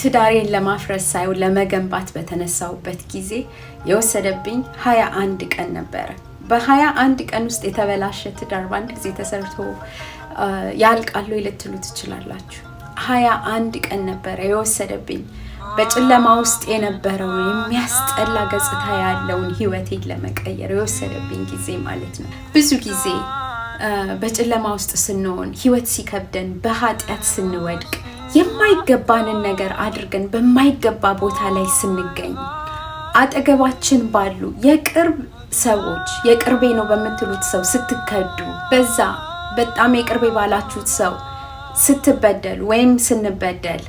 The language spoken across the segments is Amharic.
ትዳሬን ለማፍረስ ሳይሆን ለመገንባት በተነሳሁበት ጊዜ የወሰደብኝ 21 ቀን ነበረ። በ21 ቀን ውስጥ የተበላሸ ትዳር በአንድ ጊዜ ተሰርቶ ያልቃል ወይ ልትሉ ትችላላችሁ። 21 ቀን ነበረ የወሰደብኝ በጨለማ ውስጥ የነበረውን የሚያስጠላ ገጽታ ያለውን ህይወቴን ለመቀየር የወሰደብኝ ጊዜ ማለት ነው። ብዙ ጊዜ በጨለማ ውስጥ ስንሆን፣ ህይወት ሲከብደን፣ በኃጢአት ስንወድቅ፣ የማይገባንን ነገር አድርገን በማይገባ ቦታ ላይ ስንገኝ፣ አጠገባችን ባሉ የቅርብ ሰዎች፣ የቅርቤ ነው በምትሉት ሰው ስትከዱ፣ በዛ በጣም የቅርቤ ባላችሁት ሰው ስትበደሉ ወይም ስንበደል፣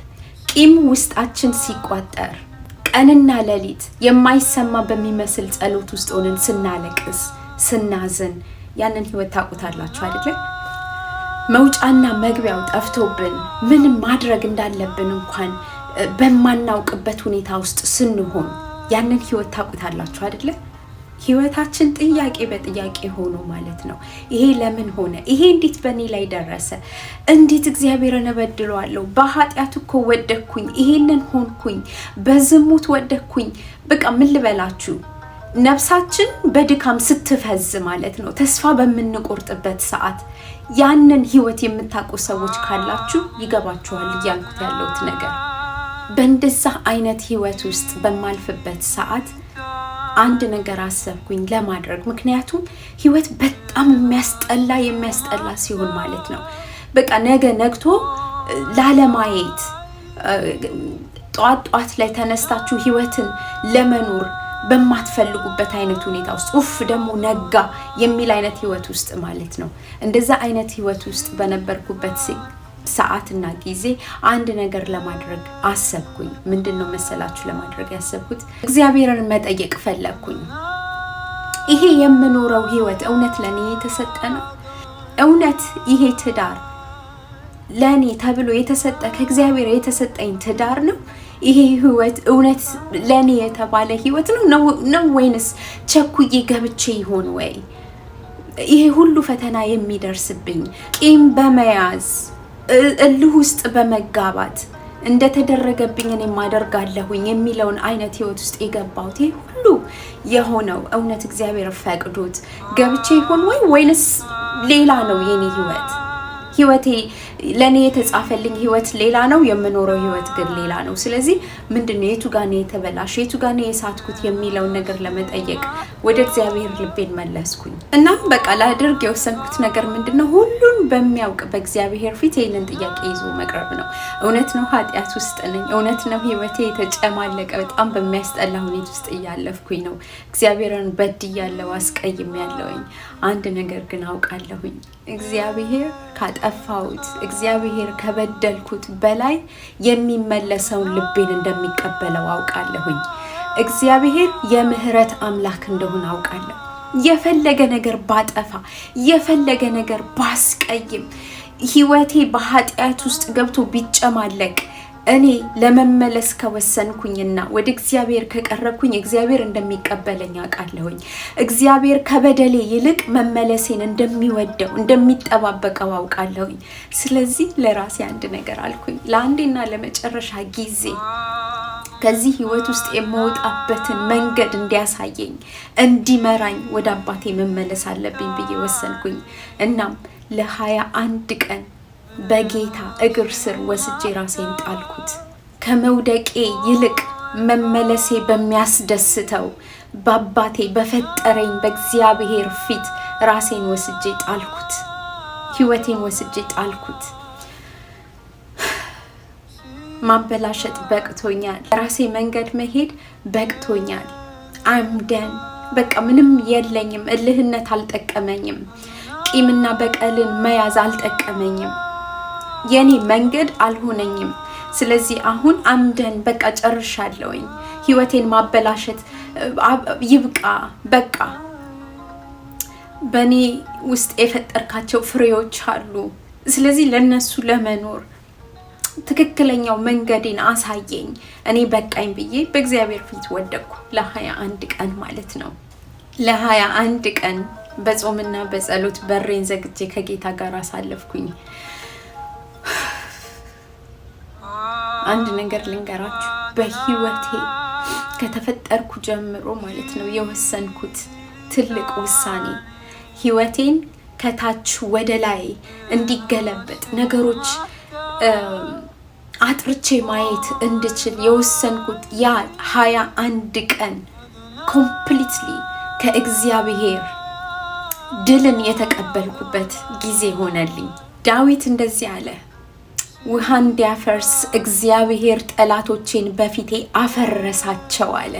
ቂም ውስጣችን ሲቋጠር፣ ቀንና ሌሊት የማይሰማ በሚመስል ጸሎት ውስጥ ሆነን ስናለቅስ፣ ስናዝን፣ ያንን ህይወት ታውቁታላችሁ አይደለ? መውጫና መግቢያው ጠፍቶብን ምን ማድረግ እንዳለብን እንኳን በማናውቅበት ሁኔታ ውስጥ ስንሆን ያንን ህይወት ታውቁታላችሁ አይደለ? ህይወታችን ጥያቄ በጥያቄ ሆኖ ማለት ነው። ይሄ ለምን ሆነ? ይሄ እንዴት በእኔ ላይ ደረሰ? እንዴት እግዚአብሔርን እበድለዋለሁ? በኃጢአት እኮ ወደቅኩኝ፣ ይሄንን ሆንኩኝ፣ በዝሙት ወደቅኩኝ። በቃ ምን ልበላችሁ፣ ነፍሳችን በድካም ስትፈዝ ማለት ነው። ተስፋ በምንቆርጥበት ሰዓት ያንን ህይወት የምታውቁ ሰዎች ካላችሁ ይገባችኋል እያልኩት ያለሁት ነገር። በእንደዛ አይነት ህይወት ውስጥ በማልፍበት ሰዓት አንድ ነገር አሰብኩኝ ለማድረግ። ምክንያቱም ህይወት በጣም የሚያስጠላ የሚያስጠላ ሲሆን ማለት ነው። በቃ ነገ ነግቶ ላለማየት፣ ጠዋት ጠዋት ላይ ተነስታችሁ ህይወትን ለመኖር በማትፈልጉበት አይነት ሁኔታ ውስጥ፣ ኡፍ ደግሞ ነጋ የሚል አይነት ህይወት ውስጥ ማለት ነው። እንደዛ አይነት ህይወት ውስጥ በነበርኩበት ሰዓትና ጊዜ አንድ ነገር ለማድረግ አሰብኩኝ። ምንድን ነው መሰላችሁ ለማድረግ ያሰብኩት? እግዚአብሔርን መጠየቅ ፈለግኩኝ። ይሄ የምኖረው ህይወት እውነት ለእኔ የተሰጠ ነው? እውነት ይሄ ትዳር ለእኔ ተብሎ የተሰጠ፣ ከእግዚአብሔር የተሰጠኝ ትዳር ነው? ይሄ ህይወት እውነት ለእኔ የተባለ ህይወት ነው ወይንስ ቸኩዬ ገብቼ ይሆን ወይ? ይሄ ሁሉ ፈተና የሚደርስብኝ ቂም በመያዝ፣ እልህ ውስጥ በመጋባት፣ እንደተደረገብኝ እኔም አደርጋለሁኝ የሚለውን አይነት ህይወት ውስጥ የገባሁት፣ ይሄ ሁሉ የሆነው እውነት እግዚአብሔር ፈቅዶት ገብቼ ይሆን ወይ ወይንስ ሌላ ነው የኔ ህይወት? ህይወቴ ለእኔ የተጻፈልኝ ህይወት ሌላ ነው፣ የምኖረው ህይወት ግን ሌላ ነው። ስለዚህ ምንድን ነው፣ የቱ ጋር ነው የተበላሸ፣ የቱ ጋር ነው የሳትኩት የሚለውን ነገር ለመጠየቅ ወደ እግዚአብሔር ልቤን መለስኩኝ። እናም በቃ ላድርግ የወሰንኩት ነገር ምንድን ነው? ሁሉን በሚያውቅ በእግዚአብሔር ፊት ይህንን ጥያቄ ይዞ መቅረብ ነው። እውነት ነው ኃጢአት ውስጥ ነኝ። እውነት ነው ህይወቴ የተጨማለቀ፣ በጣም በሚያስጠላ ሁኔታ ውስጥ እያለፍኩኝ ነው። እግዚአብሔርን በድያለሁ፣ አስቀይሜያለሁኝ። አንድ ነገር ግን አውቃለሁኝ፣ እግዚአብሔር ካጠፋሁት፣ እግዚአብሔር ከበደልኩት በላይ የሚመለሰውን ልቤን እንደሚቀበለው አውቃለሁኝ። እግዚአብሔር የምህረት አምላክ እንደሆነ አውቃለሁ። የፈለገ ነገር ባጠፋ፣ የፈለገ ነገር ባስቀይም፣ ህይወቴ በኃጢአት ውስጥ ገብቶ ቢጨማለቅ፣ እኔ ለመመለስ ከወሰንኩኝና ወደ እግዚአብሔር ከቀረብኩኝ እግዚአብሔር እንደሚቀበለኝ አውቃለሁኝ። እግዚአብሔር ከበደሌ ይልቅ መመለሴን እንደሚወደው፣ እንደሚጠባበቀው አውቃለሁኝ። ስለዚህ ለራሴ አንድ ነገር አልኩኝ። ለአንዴና ለመጨረሻ ጊዜ ከዚህ ህይወት ውስጥ የምወጣበትን መንገድ እንዲያሳየኝ፣ እንዲመራኝ ወደ አባቴ መመለስ አለብኝ ብዬ ወሰንኩኝ። እናም ለ21 ቀን በጌታ እግር ስር ወስጄ ራሴን ጣልኩት። ከመውደቄ ይልቅ መመለሴ በሚያስደስተው በአባቴ፣ በፈጠረኝ በእግዚአብሔር ፊት ራሴን ወስጄ ጣልኩት። ህይወቴን ወስጄ ጣልኩት። ማበላሸት በቅቶኛል። ራሴ መንገድ መሄድ በቅቶኛል። I'm done፣ በቃ ምንም የለኝም። እልህነት አልጠቀመኝም። ቂምና በቀልን መያዝ አልጠቀመኝም። የኔ መንገድ አልሆነኝም። ስለዚህ አሁን I'm done፣ በቃ ጨርሻለሁኝ። ህይወቴን ማበላሸት ይብቃ። በቃ በእኔ ውስጥ የፈጠርካቸው ፍሬዎች አሉ። ስለዚህ ለነሱ ለመኖር ትክክለኛው መንገዴን አሳየኝ። እኔ በቃኝ ብዬ በእግዚአብሔር ፊት ወደቅኩ። ለ21 ቀን ማለት ነው። ለ21 ቀን በጾምና በጸሎት በሬን ዘግቼ ከጌታ ጋር አሳለፍኩኝ። አንድ ነገር ልንገራችሁ፣ በህይወቴ ከተፈጠርኩ ጀምሮ ማለት ነው የወሰንኩት ትልቅ ውሳኔ፣ ህይወቴን ከታች ወደ ላይ እንዲገለበጥ፣ ነገሮች አጥርቼ ማየት እንድችል የወሰንኩት ያ 21 ቀን completely ከእግዚአብሔር ድልን የተቀበልኩበት ጊዜ ሆነልኝ። ዳዊት እንደዚህ አለ፣ "ውሃ እንዲያፈርስ እግዚአብሔር ጠላቶቼን በፊቴ አፈረሳቸው" አለ።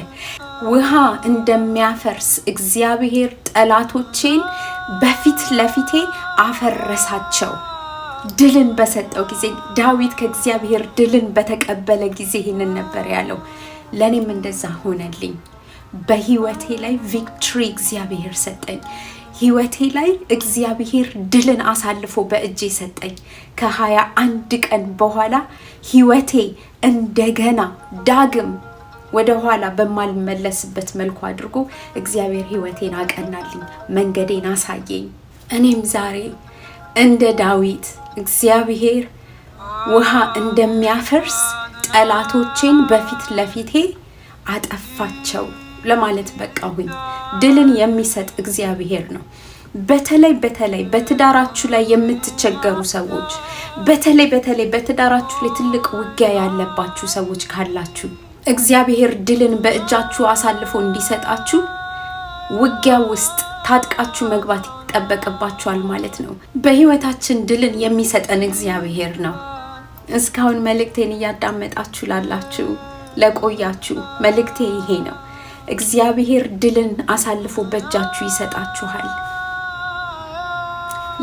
ውሃ እንደሚያፈርስ እግዚአብሔር ጠላቶቼን በፊት ለፊቴ አፈረሳቸው። ድልን በሰጠው ጊዜ፣ ዳዊት ከእግዚአብሔር ድልን በተቀበለ ጊዜ ይህንን ነበር ያለው። ለእኔም እንደዛ ሆነልኝ። በህይወቴ ላይ victory እግዚአብሔር ሰጠኝ። ህይወቴ ላይ እግዚአብሔር ድልን አሳልፎ በእጄ ሰጠኝ። ከ21 ቀን በኋላ ህይወቴ እንደገና ዳግም ወደ ኋላ በማልመለስበት መልኩ አድርጎ እግዚአብሔር ህይወቴን አቀናልኝ፣ መንገዴን አሳየኝ። እኔም ዛሬ እንደ ዳዊት እግዚአብሔር ውሃ እንደሚያፈርስ ጠላቶቼን በፊት ለፊቴ አጠፋቸው ለማለት በቃሁኝ። ድልን የሚሰጥ እግዚአብሔር ነው። በተለይ በተለይ በትዳራችሁ ላይ የምትቸገሩ ሰዎች፣ በተለይ በተለይ በትዳራችሁ ላይ ትልቅ ውጊያ ያለባችሁ ሰዎች ካላችሁ፣ እግዚአብሔር ድልን በእጃችሁ አሳልፎ እንዲሰጣችሁ ውጊያ ውስጥ ታጥቃችሁ መግባት ይጠበቅባችኋል ማለት ነው። በህይወታችን ድልን የሚሰጠን እግዚአብሔር ነው። እስካሁን መልእክቴን እያዳመጣችሁ ላላችሁ፣ ለቆያችሁ መልእክቴ ይሄ ነው። እግዚአብሔር ድልን አሳልፎ በእጃችሁ ይሰጣችኋል።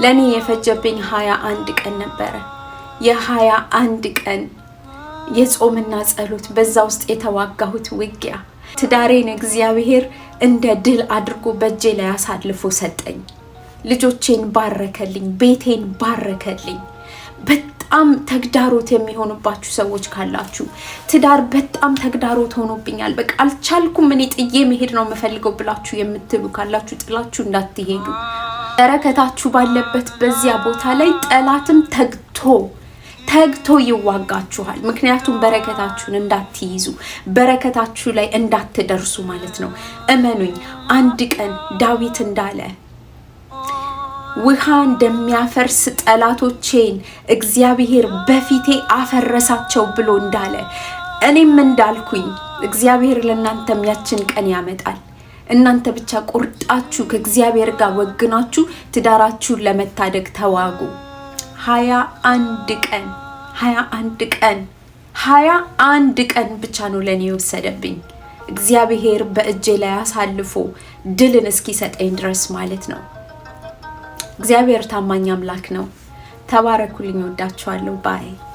ለእኔ የፈጀብኝ 21 ቀን ነበረ። የ21 ቀን የጾምና ጸሎት፣ በዛ ውስጥ የተዋጋሁት ውጊያ ትዳሬን እግዚአብሔር እንደ ድል አድርጎ በእጄ ላይ አሳልፎ ሰጠኝ። ልጆቼን ባረከልኝ፣ ቤቴን ባረከልኝ። በጣም ተግዳሮት የሚሆኑባችሁ ሰዎች ካላችሁ፣ ትዳር በጣም ተግዳሮት ሆኖብኛል፣ በቃ አልቻልኩም፣ እኔ ጥዬ መሄድ ነው የምፈልገው ብላችሁ የምትሉ ካላችሁ ጥላችሁ እንዳትሄዱ። በረከታችሁ ባለበት በዚያ ቦታ ላይ ጠላትም ተግቶ ተግቶ ይዋጋችኋል። ምክንያቱም በረከታችሁን እንዳትይዙ፣ በረከታችሁ ላይ እንዳትደርሱ ማለት ነው። እመኑኝ፣ አንድ ቀን ዳዊት እንዳለ ውሃ እንደሚያፈርስ ጠላቶቼን እግዚአብሔር በፊቴ አፈረሳቸው ብሎ እንዳለ፣ እኔም እንዳልኩኝ እግዚአብሔር ለእናንተም ያችን ቀን ያመጣል። እናንተ ብቻ ቆርጣችሁ ከእግዚአብሔር ጋር ወግናችሁ ትዳራችሁን ለመታደግ ተዋጉ። 21 ቀን፣ 21 ቀን፣ 21 ቀን ብቻ ነው ለእኔ የወሰደብኝ እግዚአብሔር በእጄ ላይ አሳልፎ ድልን እስኪሰጠኝ ድረስ ማለት ነው። እግዚአብሔር ታማኝ አምላክ ነው። ተባረኩልኝ። ወዳችኋለሁ። Bye.